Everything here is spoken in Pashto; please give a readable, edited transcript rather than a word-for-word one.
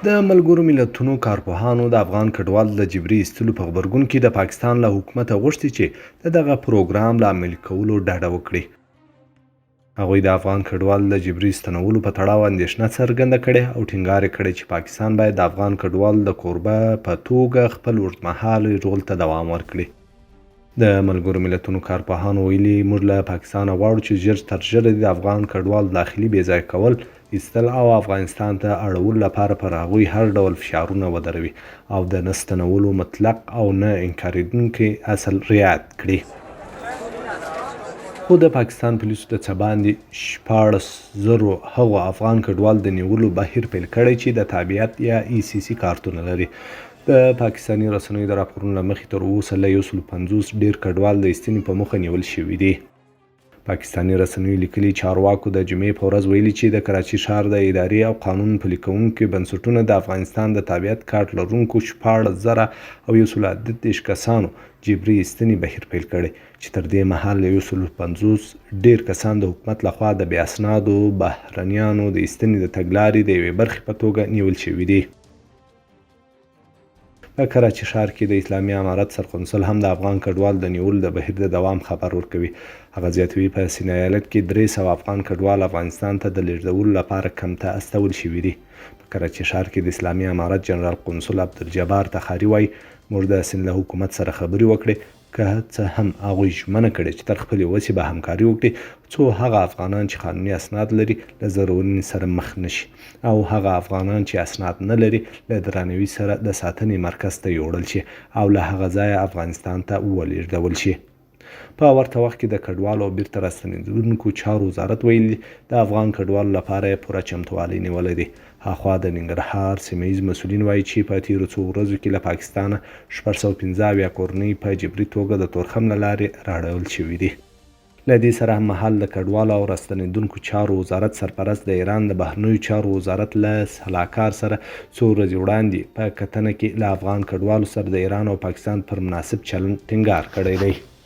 د ملګرو ملتونو کارپوهانو د افغان کډوالو د جبري ایستلو په غبرګون کې د پاکستان له حکومته غوښتي چې د دغه پروګرام له عملي کولو ډډه وکړي. هغوی د افغان کډوالو د جبري ستنولو په تړاو اندېښنه څرګنده کړې او ټینګار یې کړی چې پاکستان باید د افغان کډوالو د کوربه په توګه خپل اوږدمهالی رول ته دوام ورکړي. د ملګرو ملتونو کارپوهانو ویلي، موږ له پاکستانه غواړو چې ژر تر ژره دې د افغان کډوالو داخلي بې ځایه کول، ایستل او افغانستان ته اړولو لپاره پر هغوی هر ډول فشارونه ودروي او د نه ستنولو مطلق او نه انکارېدونکی اصل رعایت کړي. خو د پاکستان پولیسو د څه باندې 16 زرو هغو افغان کډوالو د نیولو بهیر پیل کړی چې د تابعیت یا ای سي سي کارتونه لري. د پاکستاني رسنیو د راپورونو له مخې تر اوسه له 150 ډېر کډوال د ایستنې په موخه نیول شوي دي. پاکستاني رسنیو لیکلي، چارواکو د جمعې په ورځ ویلي چې د کراچي ښار د ادارې او قانون پلي کوونکي بنسټونه د افغانستان د تابعیت کارت لرونکو 16,138 کسانو جبري ایستنې بهیر پیل کړی چې تر دې مهال له 150 ډېر کسان د حکومت لخوا د بې اسنادو بهرنیانو د ایستنې د تګلارې د یوې برخې په توګه نیول شوي دي. په کراچي ښار کې د اسلامي امارت سرقونسل هم د افغان کډوالو د نیولو د بهیر د دوام خبر ورکوي. هغه زیاتوي، په سیند ایالت کې 300 افغان کډوال افغانستان ته د لېږدولو لپاره کمپ ته استول شوي دي. په کراچي ښار کې د اسلامي امارت جنرال قونسل عبدالجبار تخاري وايي، موږ د سیند له حکومت سره خبرې وکړې، که څه هم هغوی ژمنه کړې چې تر خپلې وسې به همکاري وکړي څو هغه افغانان چې قانوني اسناد لري له ځورونې سره مخ نه شي او هغه افغانان چې اسناد نه لري له درناوي سره د ساتنې مرکز ته یوړل شي او له هغه ځایه افغانستان ته ولېږدول شي. په ورته وخت کې د کډوالو او بیرته راستنېدونکو چارو وزارت ویلي، د افغان کډوالو لپاره یې پوره چمتووالی نیولی دی. هاخوا د ننګرهار سیمه ییز مسؤلین وايي چې په تېرو څو ورځو کې له پاکستانه 675 کورنۍ په جبري توګه د تورخم له لارې راړول شوې دي. له دې سره هممهال د کډوالو او راستنېدونکو چارو وزارت سرپرست د ایران د بهرنیو چارو وزارت له سلاکار سره څو ورځې وړاندې په کتنه کې له افغان کډوالو سره د ایران او پاکستان پر مناسب چلند ټینګار کړی دی.